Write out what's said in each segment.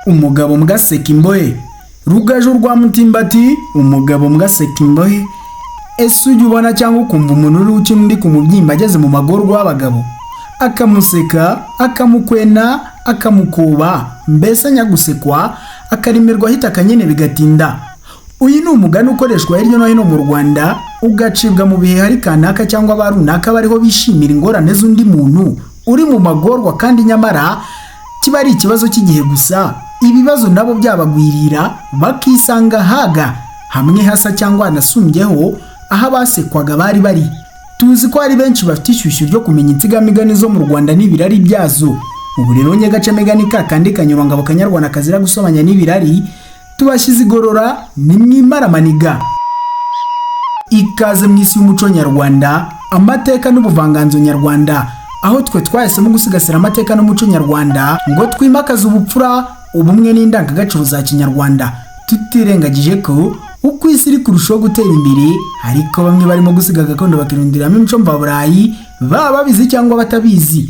Umugabo mbwa aseka imbohe. Rugaju rwa Mutimbati, umugabo mbwa aseka imbohe. Ese ujya ubona cyangwa ukumva umuntu uri ukina undi ku mubyimba ageze mu magorwa y'abagabo, akamuseka, akamukwena, akamukuba, mbese nyagusekwa akarimirwa ahita akanyene bigatinda? Uyu ni umugani ukoreshwa hirya no hino mu Rwanda, ugacibwa mu bihe hari kanaka cyangwa ba runaka bariho bishimira ingorane z'undi muntu uri mu magorwa, kandi nyamara kiba ari ikibazo cy'igihe gusa. Ibibazo nabo byabagwirira bakisanga haga hamwe hasa cyangwa hanasumbyeho aho abasekwaga bari bari. Tuzi ko hari benshi bafite ishyushyu ryo kumenya insigamigani zo mu Rwanda n'ibirari byazo. Ubu rero nyagacamigani ka kandi kanyurangabo kanyarwanda kazira gusobanya n'ibirari, tubashyize igorora nimwimaramaniga. Ikaze mu isi y'umuco nyarwanda, amateka n'ubuvanganzo nyarwanda, aho twe twahisemo gusigasira amateka n'umuco nyarwanda ngo twimakaze ubupfura, ubumwe n'indangagaciro za kinyarwanda, tutirengagije ko uko isi iri kurushaho gutera imbere ariko bamwe barimo gusiga gakondo bakirundiramo imico mvaburayi, baba babizi cyangwa batabizi.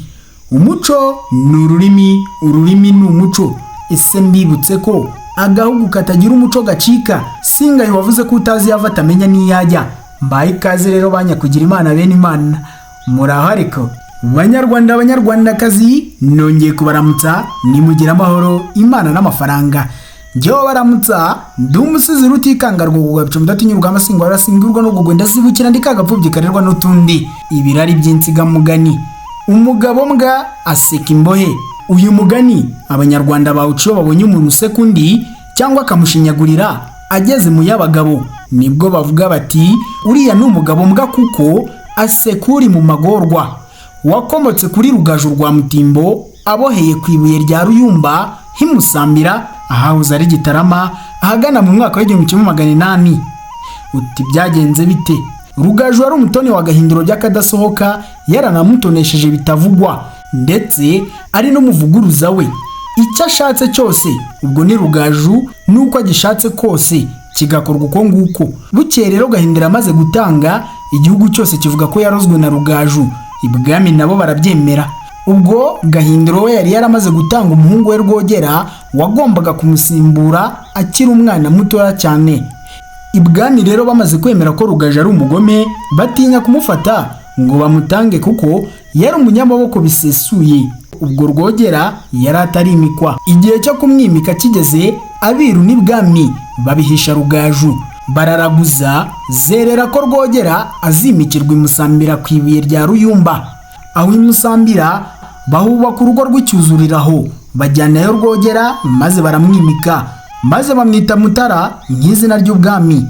Umuco ni ururimi, ururimi ni umuco. Ese mbibutse ko agahugu katagira umuco gacika? Singaye wavuze ko utazi yava atamenya n'iyajya. Mbaye ikaze rero banyakugira Imana bene Imana, muraho ariko banyarwanda, banyarwandakazi, nongeye kubaramutsa. Nimugire amahoro, Imana n'amafaranga. Njyewe baramutsa ndi umusizi rutikanga rwogwa bica mudatinyurwa amasingo arasingurwa n'ugugwe ndazibukira ndi kagapfubyi karerwa n'utundi. Ibirari by'insigamugani: umugabo mbwa aseka imbohe. Uyu mugani abanyarwanda bawuca iyo babonye umuntu useka undi cyangwa akamushinyagurira ageze mu y'abagabo, nibwo bavuga bati uriya ni umugabo mbwa kuko aseka uri mu magorwa. Wakomotse kuri Rugaju rwa Mutimbo aboheye ku ibuye rya Ruyumba himusambira ahahoze ari Gitarama, ahagana mu mwaka w'1800. Uti byagenze bite? Rugaju wari umutoni wa Gahindiro by'akadasohoka, yaranamutonesheje bitavugwa, ndetse ari n'umuvuguruza we. Icyo ashatse cyose ubwo ni Rugaju, n'uko agishatse kose kigakorwa uko nguko. Bukeye rero Gahindiro amaze gutanga, igihugu cyose kivuga ko yarozwe na Rugaju, ibwami nabo barabyemera. Ubwo Gahindiro we yari yaramaze gutanga umuhungu we Rwogera wagombaga kumusimbura akiri umwana mutoya cyane. Ibwami rero bamaze kwemera ko Rugaju ari umugome, batinya kumufata ngo bamutange kuko yari umunyamaboko bisesuye. Ubwo Rwogera yari atarimikwa. Igihe cyo kumwimika kigeze, abiru n'ibwami babihisha Rugaju, bararaguza zerera ko Rwogera azimikirwa imusambira ku ibuye rya Ruyumba. Aho imusambira bahubaka urugo rw'icyuzuriraho, bajyanayo Rwogera maze baramwimika, maze bamwita Mutara nk'izina ry'ubwami.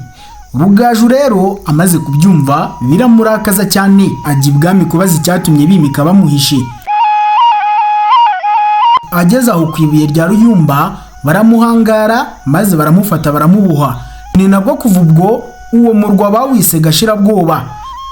Rugaju rero amaze kubyumva biramurakaza cyane, ajya ibwami kubaza icyatumye bimika bamuhishe. Ageze aho ku ibuye rya Ruyumba baramuhangara maze baramufata baramuboha. Ni nabwo kuva ubwo uwo murwa bawise Gashirabwoba,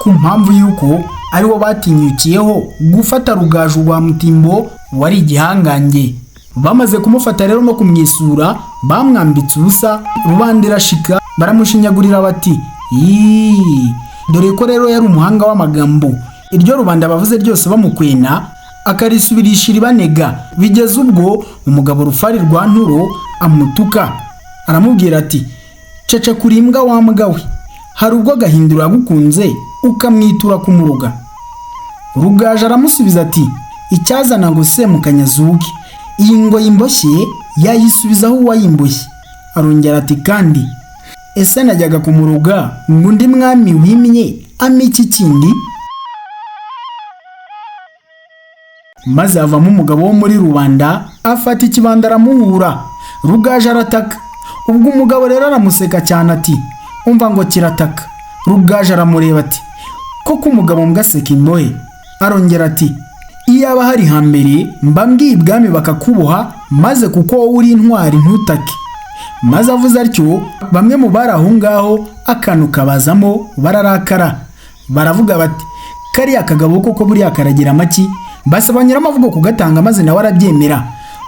ku mpamvu y'uko ariwo batinyukiyeho gufata Rugaju rwa Mutimbo wari igihangange. Bamaze kumufata rero no kumwisura, bamwambitse ubusa, rubanda irashika, baramushinyagurira bati yiii. Dore ko rero yari umuhanga w'amagambo, iryo rubanda bavuze ryose bamukwena akarisubirisha iribanega, bigeze ubwo umugabo Rufari rwa Nturo amutuka, aramubwira ati ceceka uri imbwa wa mbwa we, hari ubwo Gahindiro yagukunze ukamwitura kumuruga. Rugaju aramusubiza ati icyazana ngo semukanyazuke, iyi ngoyi imboshye yayisubizaho uwayimboshye. Arongera ati kandi ese najyaga kumuruga ngo undi mwami wimye ampe iki kindi? Maze havamo umugabo wo muri rubanda afata ikibando aramuhura, Rugaju arataka. Ubwo umugabo rero aramuseka cyane ati umva ngo kirataka. Rugaju aramureba ati koko umugabo mbwa aseka imbohe? Arongera ati iyaba hari hambere mba mbwiye ibwami bakakuboha, maze kuko wowe uri intwari ntutake. Maze avuze atyo, bamwe mu bari aho ngaho akantu kabazamo bararakara, baravuga bati kariya kagabo koko buriya karagira amaki. Basaba nyiramavugo kugatanga maze nawe arabyemera.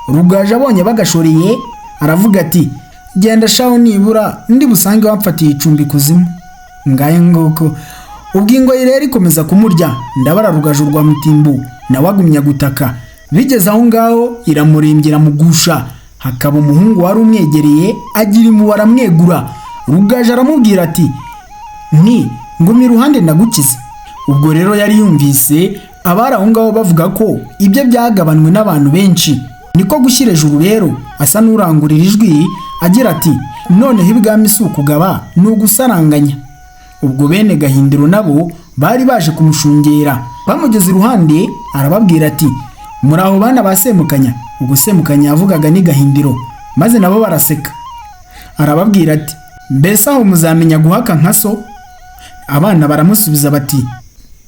Rugaju abonye bagashoreye aravuga ati genda shaho, nibura ndi busange wamfatiye icumbi kuzimu. Ngaye nguko. Ubwo ingoyi rero ikomeza kumurya, ndabara Rugaju rwa Mutimbo nawe agumya gutaka. Bigeze aho ngaho iramurembye iramugusha. Hakaba umuhungu wari umwegereye, agira impuhwe aramwegura. Rugaju aramubwira ati: "Nti nguma iruhande ndagukiza." Ubwo rero yari yumvise abari aho ngaho bavuga ko ibyo byagabanwe n'abantu benshi, niko gushyira ejuru rero asa n'urangurira ijwi agira ati: "Noneho ibwami si ukugaba, ni ugusaranganya." Ubwo bene Gahindiro nabo bari baje kumushungera, bamugeze iruhande arababwira ati: "Muri aho bana ba Semukanya?" Ubwo Semukanya yavugaga ni Gahindiro. Maze nabo baraseka. Arababwira ati: "Mbese aho muzamenya guhaka nka so?" Abana baramusubiza bati: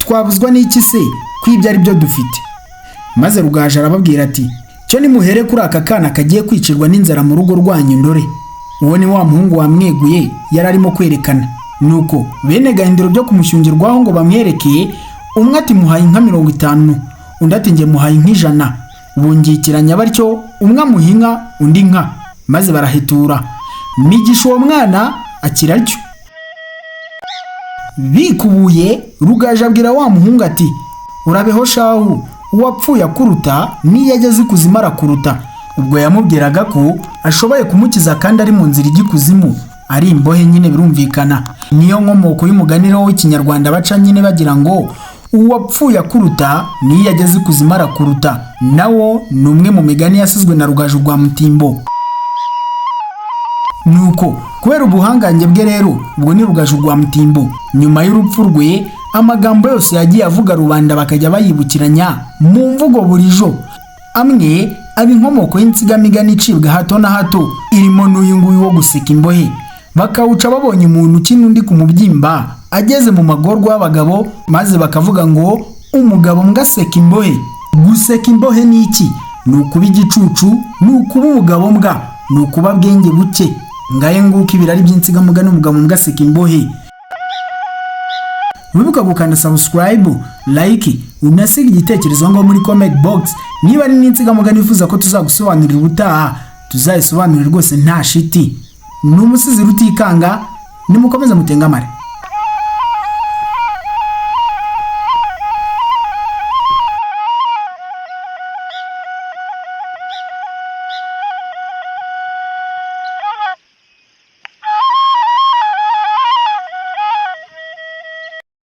"Twabuzwa n'iki se ko ibyo ari byo dufite?" Maze Rugaju arababwira ati: "Cyo nimuhere kuri aka kana kagiye kwicirwa n'inzara mu rugo rwanyu ndore." Uwo ni wa muhungu wamweguye yari arimo kwerekana. Nuko bene Gahindiro byo kumushyungirwaho ngo bamwereke, umwe ati: "Muhaye inka 50," undi ati: "Njye muhaye inka 100." Bungikiranya batyo, umwe amuha inka, undi inka, maze barahitura Migisha. Uwo mwana akira atyo. Bikubuye, Rugaju abwira wa muhungu ati: "Urabeho shahu, uwapfuye akuruta n'iyo ageze ikuzimu arakuruta." Ubwo yamubwiraga ko ashoboye kumukiza kandi ari mu nzira ijya ikuzimu, ari imbohe nyine, birumvikana. Niyo nkomoko y'umugani w'ikinyarwanda baca nyine bagira ngo: "Uwapfuye akuruta n'iyo ageze ikuzimu arakuruta." Nawo ni umwe mu migani yasizwe na Rugaju rwa Mutimbo. Nuko kubera ubuhangange bwe rero, ubwo ni Rugaju rwa Mutimbo, nyuma y'urupfu rwe amagambo yose yagiye avuga rubanda bakajya bayibukiranya mu mvugo burijo, amwe aba inkomoko y'insigamigani icibwa hato na hato, irimo n'uyu nguyu wo guseka imbohe. Bakawuca babonye umuntu ukina undi ku mubyimba ageze mu magorwa y'abagabo, maze bakavuga ngo: "Umugabo mbwa aseka imbohe." Guseka imbohe ni iki? Ni ukuba igicucu, ni ukuba umugabo mbwa, ni ukuba bwenge buke. Ngaye nguko ibirari by'insigamugani "Umugabo mbwa aseka imbohe". Wibuka gukanda subscribe, like, unasiga igitekerezo ngo muri comment box. Niba ari n'insigamugani wifuza ko tuzagusobanurira ubutaha, tuzayisobanurire rwose nta shiti. Ni umusizi Rutikanga. Nimukomeze mutengamare.